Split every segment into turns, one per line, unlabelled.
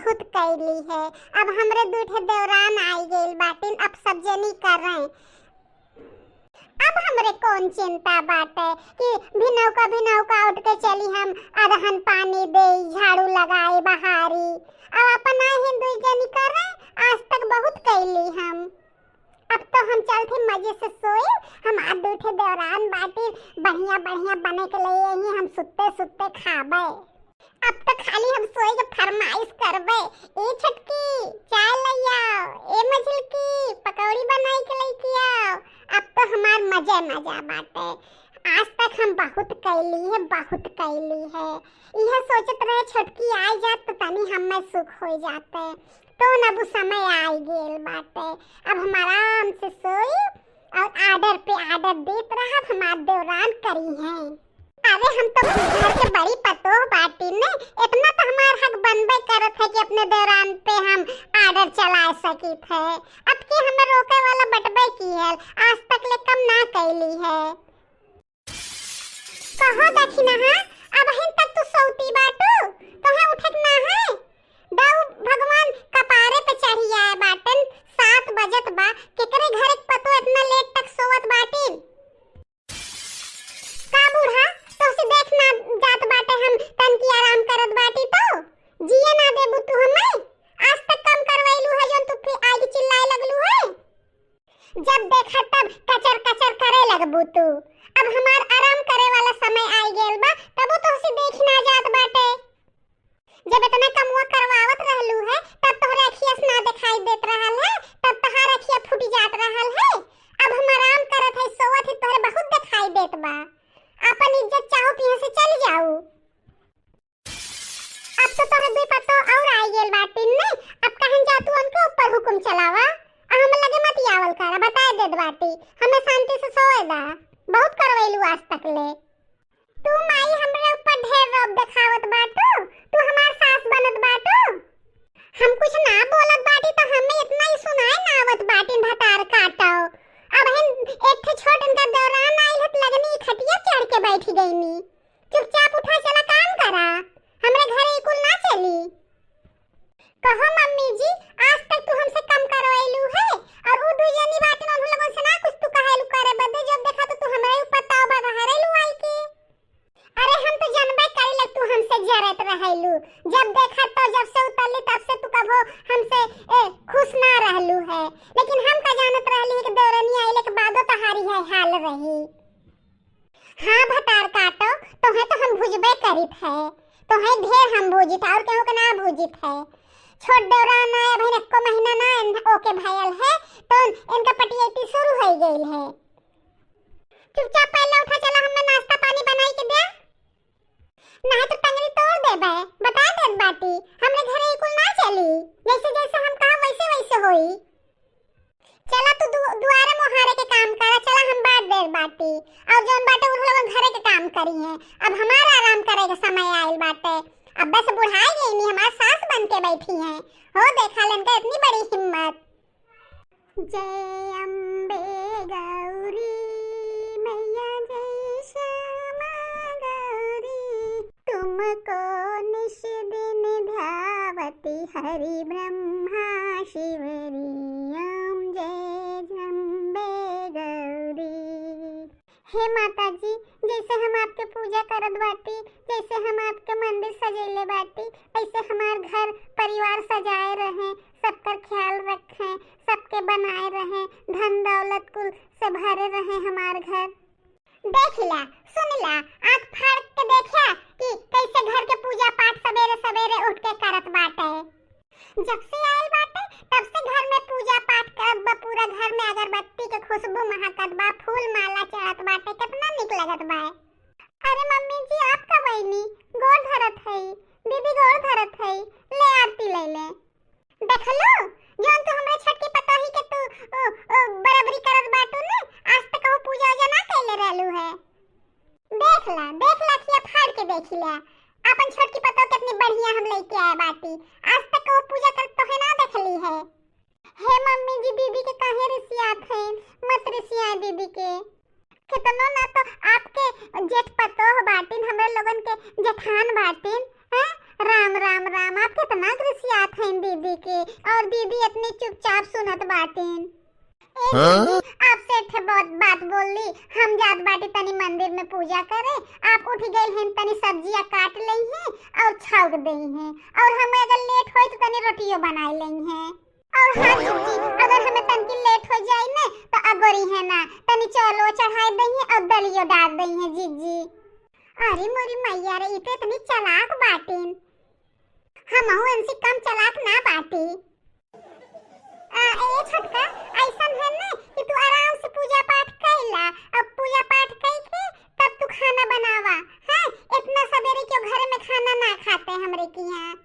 बहुत कैली है। अब हमरे दूठे देवरान आई गइल बाटिन, अब सब जनी कर रहे। अब हमरे कौन चिंता बाटे कि भिनौका उठ के चली हम अदहन पानी दे, झाड़ू लगाए, बहारी। अब अपन आए दुई जनी कर रहे। आज तक बहुत कैली हम, अब तो हम चलते मजे से सोए। हम आज दूठे देवरान बाटी बढ़िया बढ़िया बने के लिए यही हम सुत्ते सुत्ते खाबे। अब तो खाली हम सोए के फरमाइश करबे, ए छटकी चाय ले आओ, ए मझिलकी पकौड़ी बनाई के लेके आओ। अब तो हमार मजे मजा बाटे। आज तक हम बहुत कैली है, बहुत कैली है। यह सोचत रहे छोटकी आ जात तो तनी हम में सुख हो जाते, तो न अब समय आई गेल बाटे। अब हम आराम से सोई और आर्डर पे आर्डर देत रहा, हमार देवरान करी है। अरे हम तो घर के बड़ी पतोह बाटी ने, इतना तो हमार हक बनबे करत है कि अपने देवरान पे हम आर्डर चला सकित है। अब के हमें रोके वाला बटबे की है, आज तक ले कम ना कैली है। कहो दखिना हां, अब हिन तक तू सौती बाटू तो है उठक ना है। दाऊ भगवान कपारे पे चढ़ी आए बाटन, 7 बजत बा, केकरे घर एक पतो इतना लेट तक सोवत बाटिन। का बूढ़ा तो से देख ना जात बाटे, हम तनकी आराम करत बाटी तो जिए ना देबू तू हमें। आज तक कम करवैलू है जोन तू फिर आगे चिल्लाए लगलू है। जब देखा तब कचर कचर करे लगबू तू। अब हमार आराम करे वाला समय आई गेल बा, तबो तो से देख ना जात बाटे। जब इतना कमुआ करवावत रहलू है तब तोहरे अखिया से ना दिखाई देत रहल है, तब तहार अखिया फूट जात रहल है। अब हम आराम करत है, सोवत है, तोहरे बहुत दिखाई देत बा। अपन इज्जत चाहो कि यहाँ से चल जाऊ। अब तो तोहरे दुई पत्तो और आई गेल बाटिन ने, अब कहन जा तू उनके ऊपर हुकुम चलावा। आ हम लगे मत आवल कर, बता देत बाटी, हमें शांति से सोए दा। बहुत करवैलू आज तक ले। तू माई हमरे ऊपर ढेर रोब दिखावत बाटू, तू हमार सास बनत बाटू। हम कुछ ना बोलत बाटी तो हमें इतना ही सुनाए ना आवत बाटी भतार काटो। अब हिन एक ठे छोट इनका दौरान आइल हत लगनी खटिया चढ़ के बैठी गईनी। चुपचाप उठा चला काम करा, हमरे घरे कुल ना चली। कहो मम्मी जी, आज तक तू हमसे कम करवैलू है और उ दुई जनी बाटन उन लोगन से ना कुछ तू कहेलू करे बदे, जब देखा तो तू हमरे ऊपर ताव बघारेलू आई के। अरे हम तो जानबे करेले तू हमसे जरत रहेलू। जब देखा तो जब से उतरली तब से तू कभो हमसे खुश ना रहलू है। लेकिन हम का जानत रहली कि देवरनी आइले के बादो तहारी है हाल रही। हाँ भतार काटो तो है तो हम भुजबे करित है, तो है ढेर हम भुजित और केहू के ना भुजित है। छोट देवरान आए भाई एको महीना ना ओके भयल है तो इनका पटियाती शुरू हो गइल है। चुपचाप पहले उठा चला, हमें नाश्ता पानी बनाई के दे, नहीं तो टंगरी तोड़ देबे। बता देत बाटी, हमरे घरे कुल ना चली, जैसे जैसे हम कहा वैसे वैसे होई। चला तू दुआरे मोहारे के काम करा, चला हम बांट देत बाटी और जोन बाटे उन लोगन घरे के काम करी है। अब हमारा आराम करे के समय आइल बाटे। अब बस बुढ़ाई गई नी, हमार सास बन के बैठी है। हो देखा लन का इतनी बड़ी हिम्मत। जय अम्बे गौरी मैया, जय श्यामा गौरी, तुमको निश दिन ध्यावती हरि ब्रह्मा शिवरी। ओम जय अम्बे गौरी। हे माता जी, जैसे हम आपके पूजा करत बाटी, जैसे हम आपके मंदिर सजैले बाटी, ऐसे हमार घर परिवार सजाए रहे, सबका ख्याल रखें, सबके बनाए रहे, धन दौलत कुल से भरे रहे हमार घर। देख ला, सुन ला, आँख फाड़ के देखा कि कैसे घर के पूजा पाठ सवेरे सवेरे उठ के करत बाटे। जब से आयल बाटे तब से घर में पूजा पाठ करत बा, पूरा घर में अगरबत्ती के खुशबू महकत बा, फूल माला चढ़त बाटे, कितना निक लगत बा। अरे मम्मी जी आप कब आईनी? गोड़ धरत है दीदी, गोड़ धरत है, ले आरती ले ले। देखलो जोन तू हमरे छटकी पतोही के तू बराबरी करत बाटू ने, आज तक कहू पूजा उजा ना कैले रहलू है। देख ला, देख ला, खिया फाड़ के देख ला अपन छोटकी पतो कितनी बढ़िया हम लेके आए बाटी। आज तक कहू पूजा करत तो है ना देखली है। हे मम्मी जी, दीदी के काहे रिसियात है? मत रिसिया दीदी के। कितनो ना तो आपके जेठ पतोह बाटिन, हमरे लोगन के जेठान बाटिन हैं। राम राम राम, आप कितना गुस्सियात हैं दीदी के, और दीदी इतनी चुपचाप सुनत बाटीन। ए दीदी, आपसे एक ठे बहुत बात बोल ली। हम जात बाटी तनी मंदिर में पूजा करे, आप उठ गए हैं तनी सब्जियां काट लई हैं और छौंक दई हैं, और हमें अगर लेट होई तो तनी रोटियों बनाई लई हैं। और हाँ जीजी, अगर हमें तनकी लेट हो जाए ना तो अगोरी है ना तनी चौलो चढ़ाई दई हैं और दलियो डाल दई हैं जीजी। अरे मोरी मैया रे, इते इतनी चालाक बाटीन, हम इनसे कम चालाक ना बाटी। ए छोटका, ऐसन है ना कि तू आराम से पूजा पाठ कैला, अब पूजा पाठ कई के तब तू खाना बनावा। हाँ, इतना सवेरे क्यों घर में खाना ना खाते हमरे की यहाँ।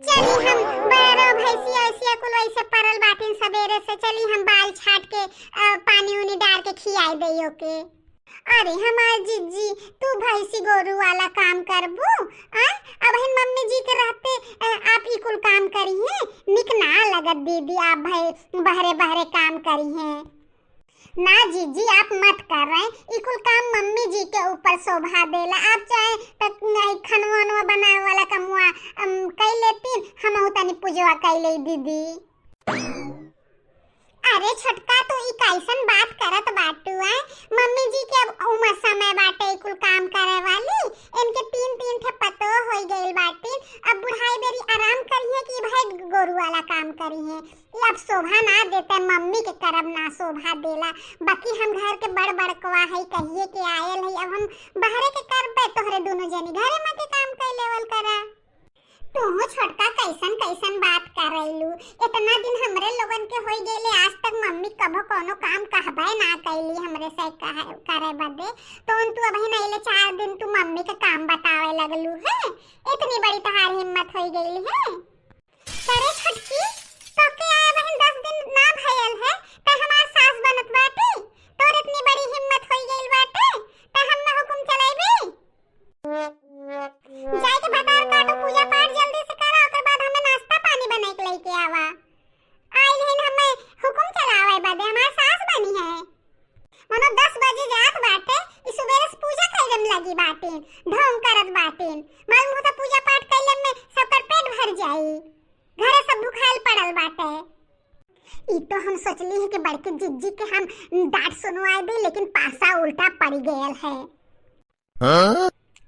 चली हम बैरो भैंसिया ऐसिया कुल ऐसे परल बाटिन सवेरे से, चली हम बाल छाट के पानी उनी डाल के खियाई दइयो के। अरे हमार जीजी, तू भैंसी गोरू वाला काम करबू? आ अब हिन मम्मी जी के रहते आप ई कुल काम करी हैं, निक ना लगत दीदी, आप भाई बहरे बहरे काम करी हैं ना। जीजी आप मत कर रहे, ई कुल काम मम्मी जी के ऊपर शोभा देला। आप चाहे तो नहीं खनवा उनवा बनावे वाला कमुआ कई लेतीन, हम तनी पूजवा कई ले दीदी। अरे छोटका, तू ई कैसन बात करत बाटू है? मम्मी जी के अब उमर समय बाटे ई कुल काम करे वाली, इनके तीन तीन ठे पतो हो गइल बाटे। अब बुढ़ाई बेरी आराम करी है कि भाई गोरू वाला काम करी है? ये अब शोभा ना देते, मम्मी के करब ना शोभा देला। बाकी हम घर के बड़ बड़कवा है कहिए के आयल है, अब हम बाहरे के करबे, तोहरे दोनों जनी घरे में के काम कर लेवल करा। तू छोटका कैसन कैसन बात कर रहीलू, इतना दिन हमरे लोगन के होई गेले, आज तक मम्मी कभो कोनो काम कहबे ना कैली हमरे से करे बदे। तो उन तू अभी नहीं ले 4 दिन तू मम्मी के काम बतावे लगलू है, इतनी बड़ी तहार हिम्मत होई गई है। अरे छोटकी, तो के आए बहन 10 दिन ना भयल है त हमार सास बनत बाटे, तोर इतनी बड़ी हिम्मत होई गई बाटे त हम ना हुकुम चलाइबे। जाए के भतार काटो, पूजा पाठ जल्दी से करा, ओकर बाद हमें नाश्ता पानी बनाए के लेके आवा। आइल हन हमें हुकुम चलावे बदे, हमार सास बनी है। मनो 10 बजे जात बाटे, ई सुबेरे से पूजा कइले में लगी बाटे, ढोंग करत बाटे। मालूम होता पूजा पाठ कइले में सबकर पेट भर जाई, घरे सब भूखाइल पड़ल बाटे। ई तो हम सोचली है कि बड़के जिज्जी के हम डांट सुनवाए दे, लेकिन पासा उल्टा पड़ गयल है।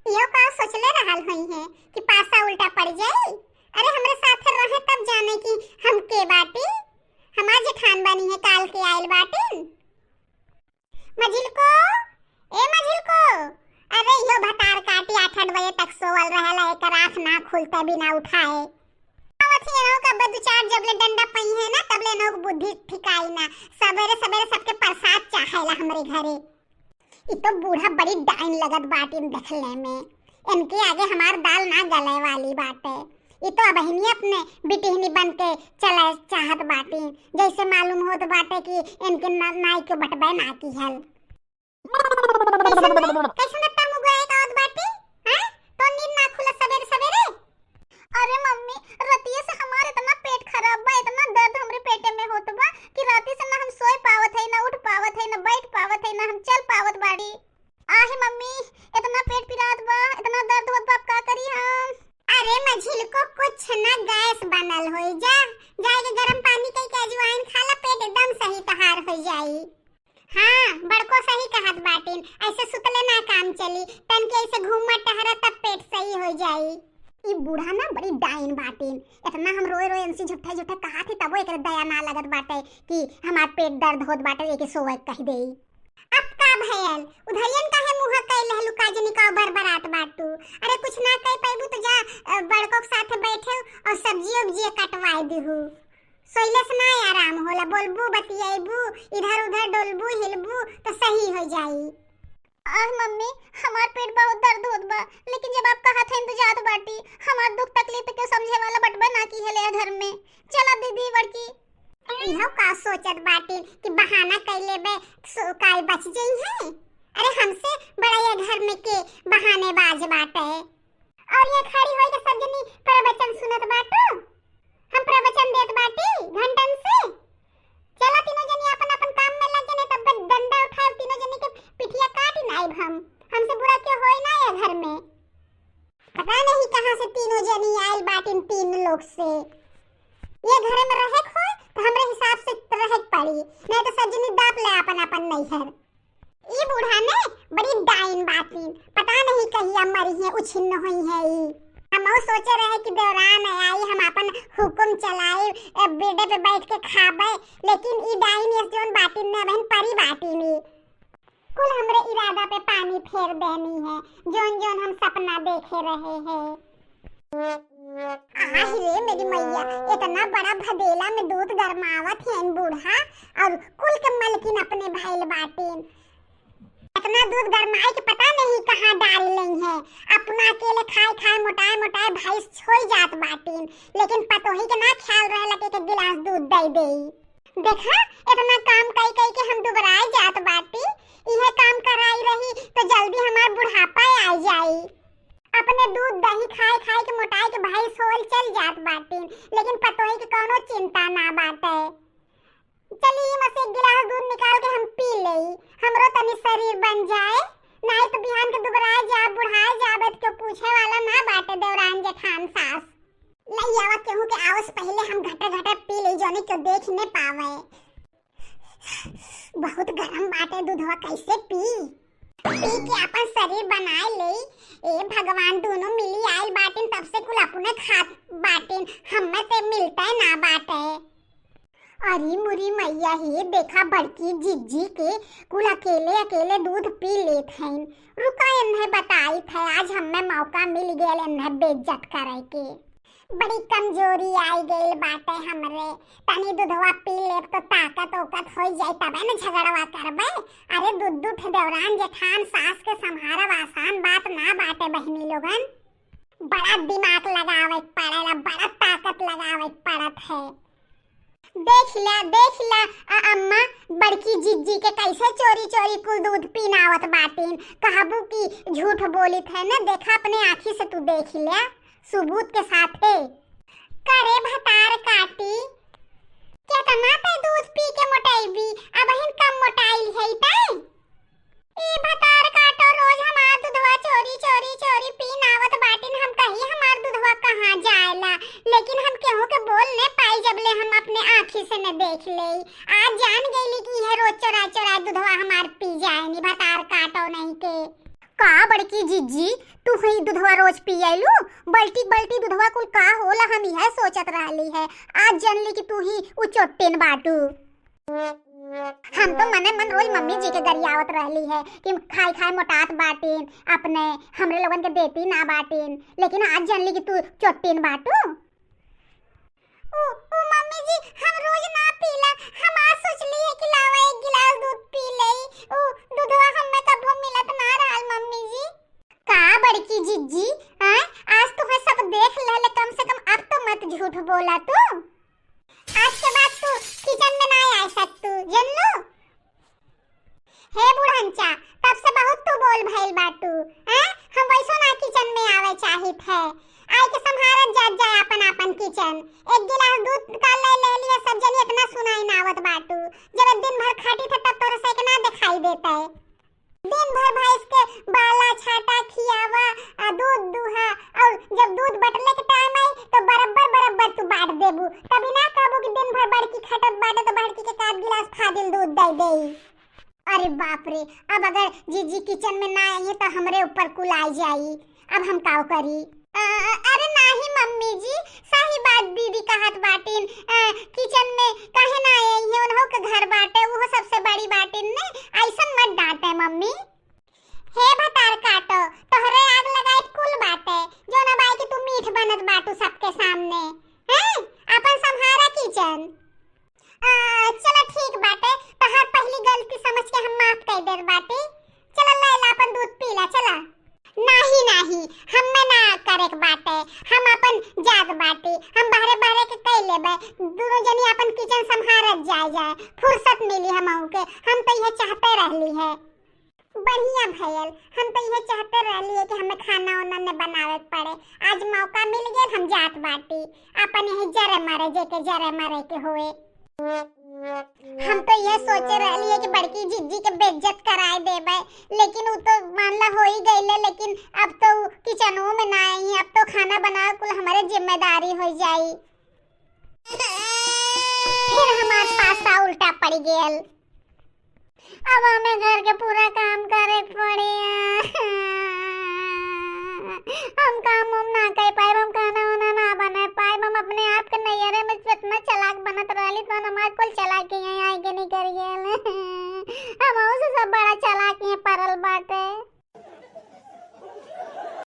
यो का सोचले रहल हुई है कि पासा उल्टा पड़ जाई। अरे हमरे साथे रहे तब जाने कि हम के बाटी, हमार जेठान बनी है काल के आइल बाटी। मझिल को, ए मझिल को, अरे यो भतार काटी 8-8 बजे तक सोवल रहला, एक आँख ना खुलते बिना उठाए। आवत ही एनो का दो चार जबले डंडा पई है ना तबले एनो के बुद्धि ठिकाई ना, सवेरे सवेरे सबके प्रसाद चाहेला हमरे घरे। इ तो बूढ़ा बड़ी डाइन लगत बाटी देखले में, इनके आगे हमार दाल ना गले वाली बाटे। इ तो अब हिनी अपने बिटिहनी बन के चले चाहत बाटी, जैसे मालूम होत बाटे कि इनके नाई के बटबे ना की हल। कैसन इतना मुगुआ एक आवत बाटी? हां, तो नींद ना खुला सवेरे सवेरे।
अरे मम्मी, रतिये से हमार इतना पेट खराब बा, इतना दर्द हमरे पेटे में होत बा कि राती से ना हम सोए पावत है, ना उठ पावत है, ना बैठ पावत है, ना हम चल पावत बाड़ी। आहे मम्मी, इतना पेट पिरात बा, इतना दर्द होत बा, अब का करी हम?
अरे मझिल को कुछ ना गैस बनल होई, जा जाए के गरम पानी के अजवाइन खाला, पेट एकदम सही तहार हो जाई। हाँ, बड़को सही कहत बाटिन, ऐसे सुतले ना काम चली, तन के ऐसे घूमत टहरा तब पेट सही हो जाई। ई बूढ़ा ना बड़ी डाइन बाटिन, इतना हम रोए रोए एनसी झूठा झूठा कहा थी तबो एकरे दया ना लगत बाटे कि हमार पेट दर्द होत बाटे, एके सोवे कह देई। अब का भयल उधरियन काहे मुंह कई लहलु काजनी का बरबरात बाटू। अरे कुछ ना कह पाइबू तो जा बड़को के साथे बैठे और सब्जी उब्जी कटवाई दिहू। सोइले से ना आराम होला, बोलबू बतियाइबू इधर उधर डोलबू हिलबू तो सही हो जाई।
आह मम्मी, हमार पेट बहुत दर्द होत बा, लेकिन जब आप कहत हन तो जात बाटी। हमार दुख तकलीफ के समझे वाला बटबा ना की हेले घर में। चला दीदी बड़की।
इहो का सोचत बाटी कि बहाना कर लेबे सो काल बच जई है। अरे हमसे बड़ा ये घर में के बहाने बाज बाटे, और ये खड़ी होई के सब जनी प्रवचन सुनत बाटू। हम प्रवचन देत बाटी घंटन से। चला तीनों जनी अपन अपन काम में लग जाने, तब डंडा उठाए तीनों जनी के पिठिया काटी नाइब हम। हमसे बुरा क्यों होई ना ये घर में। पता नहीं कहाँ से तीनों जनी आयल बाटिन तीन लोग से। ये घरे में रहे हो तो हमरे हिसाब से रहे पड़ी, नहीं तो सब जनी दाप ले अपन अपन नैहर। ई बूढ़ा ने बड़ी डाइन बातिन, पता नहीं कहिया मरी है उछिन्न हुई है ई। हम सोचे रहे कि देवरान आई हम अपन हुकुम चलाए बेडे पे बैठ के खाबे, लेकिन ई डाइन ये जोन बातिन ने बहन परी बातिन ई कुल हमरे इरादा पे पानी फेर देनी है, जोन जोन हम सपना देखे रहे हैं। आह रे मेरी मैया, इतना बड़ा भदेला में दूध गरमावत है बूढ़ा और कुल के मलकिन अपने भाईल बाटिन। इतना दूध गरमाए के पता नहीं कहाँ डाल लई है, अपना अकेले खाए खाए मोटाए मोटाए भैंस छोड़ जात बाटिन, लेकिन पतोही के ना ख्याल रहे लगे के गिलास दूध दे दे। देखा इतना काम कई कई के हम दुबराए जात बाटी, यह काम कराई रही तो जल्दी हमार बुढ़ापा आ जाई। अपने दूध दही खाए खाए के मोटाई के भाई सोल चल जात बाटिन, लेकिन पतोही के कोनो चिंता ना बाटे। चली मसे एक गिलास दूध निकाल के हम पी लेई, हमरो तनी शरीर बन जाए, नहीं तो बिहान के दुबराए जा बुढ़ाए जाबे तो पूछे वाला ना बाटे देवरान जेठान सास। लई आवा केहू के आवस पहले हम घटे घटे पी लेई जोनी क्यों देख ने पावे। बहुत गरम बाटे दूधवा कैसे पी पी के अपन शरीर बनाए ले। ए भगवान दोनों मिली आयल बाटिन तब से कुल अपने खात बाटिन, हमें ते मिलता है ना बाटे। अरे मुरी मैया हे देखा बड़की जिज्जी के कुल अकेले अकेले दूध पी लेत हैं। रुका इन्हें बताई थे आज हमें मौका मिल गया इन्हें बेइज्जत करे के। बड़ी कमजोरी आई गई बाटे हमरे, तनी दूधवा पी लेब तो ताकत ओकत हो जाई तबे न झगड़वा करबे। अरे दूध दूध देवरान जेठान सास के संभारब आसान बात ना बाटे बहनी लोगन, बड़ा दिमाग लगावे पड़ेला, बड़ा ताकत लगावे पड़त है। देख ला अम्मा बड़की जिज्जी के कैसे चोरी चोरी कुल दूध पीनावत बाटिन, कहबू की झूठ बोलित है ना, देखा अपने आँखी से तू देख लिया सबूत के साथ है। करे भतार काटी केतना ते दूध पी के मोटाईबी, अब हिन कम मोटाइल है ते। ई भतार काटो रोज हमार दूधवा चोरी चोरी चोरी पी नावत बाटिन, हम कहीं हमार दूधवा कहाँ जाएला, लेकिन हम केहू के बोल ने पाई जबले हम अपने आँखी से न देख ले। आज जान गईली कि यह रोज चोरा चोरा दूधवा हमार पी जाए नी भतार काटो नहीं के। का बड़की जिज्जी तू ही दूधवा रोज पी आइलू, बल्टी बल्टी दूधवा कुल का होला हम यह सोचत रहली है, आज जानली कि तू ही उ चोट्टेन बाटू। हम तो मने मन रोज मम्मी जी के गरियावत रहली है कि खाई खाई मोटात बाटिन अपने हमरे लोगन के देती ना बाटिन, लेकिन आज जानली कि तू चोट्टेन बाटू। उ उ मम्मी जी हम रोज ना पीला, हम आज सोचली है कि लावा एक गिलास दूध पी लेई, उ दूधवा हमें कबो मिलत ना रहल मम्मी जी। का बड़की जिज्जी हां आज तुम्हें सब देख ले, कम से कम अब तो मत झूठ बोला तू। आज के बाद तू किचन में ना आ सकतू जन लो। हे बुढ़ंचा तब से बहुत तू बोल भइल बाटू, हैं हम वैसो ना किचन में आवे चाहित है, आई के संभारत जात जाए अपन अपन किचन। एक गिलास दूध का ले ले लिए सब जनी इतना सुनाई नावत बाटू, जब दिन भर खाटी थे तब तोरे से के ना दिखाई देता है। दिन भर भैंस के बाला छाटा खियावा दूध दुहा, और जब दूध बटले के टाइम I तो बराबर बराबर तू बांट देबू, तभी ना कहबू कि दिन भर बड़की खटत बाटे तो बड़की के काट गिलास फादिल दूध दे देई। अरे बाप रे, अब अगर जीजी किचन में ना आई तो हमरे ऊपर कुल आई जाई, अब हम काव करी। अरे नाही मम्मी जी सही बात दीदी कहत बाटिन, किचन में काहे ना आई है, उन्हों के घर बाटे वो सबसे बड़ी बाटिन ने, ऐसन मत डांटे मम्मी। हे भतार काटो तोहरे आग लगाई कुल बाटे, जो ना बाई कि तू मीठ बनत बाटू सबके सामने, हैं अपन संहारा किचन। चलो ठीक बाटे, तोहर पहली गलती समझ के हम माफ कर देत बाटी, चलो लैला अपन दूध पीला चला। नाही नाही हमें ना करे के बाटे, हम अपन जात बाटी, हम बाहरे बाहरे के कई लेबे, दोनों जनी अपन किचन संहारत जाए जाए, फुर्सत मिली हमहू के, हम तो यह चाहते रहली है। बढ़िया भयल, हम तो यह चाहते रहली है कि हमें खाना वाना न बनावे पड़े, आज मौका मिल गया हम जात बाटी, अपन यही जरे मारे जे के जरे मारे के होए। हम तो यह सोचे रहली है कि बड़की जिज्जी के बेइज्जत कराए देबे, लेकिन उ तो मानला हो ही गईले। लेकिन अब तो उ किचनों में ना आई, अब तो खाना बनावे कुल हमारे जिम्मेदारी हो जाई। फिर हमार पासा उल्टा पड़ गेल।
अब हमें घर के पूरा काम करे के पड़ी। हम काम उम ना कर पाए, हम खाना वाना ना बना पाए। हम अपने आप के नैयरे में इतना चालाक बनत रहली तो हमार कुल चालाकी यहीं आए के नहीं कर गेल। हम से सब बड़ा चालाक यहाँ परल बाटे।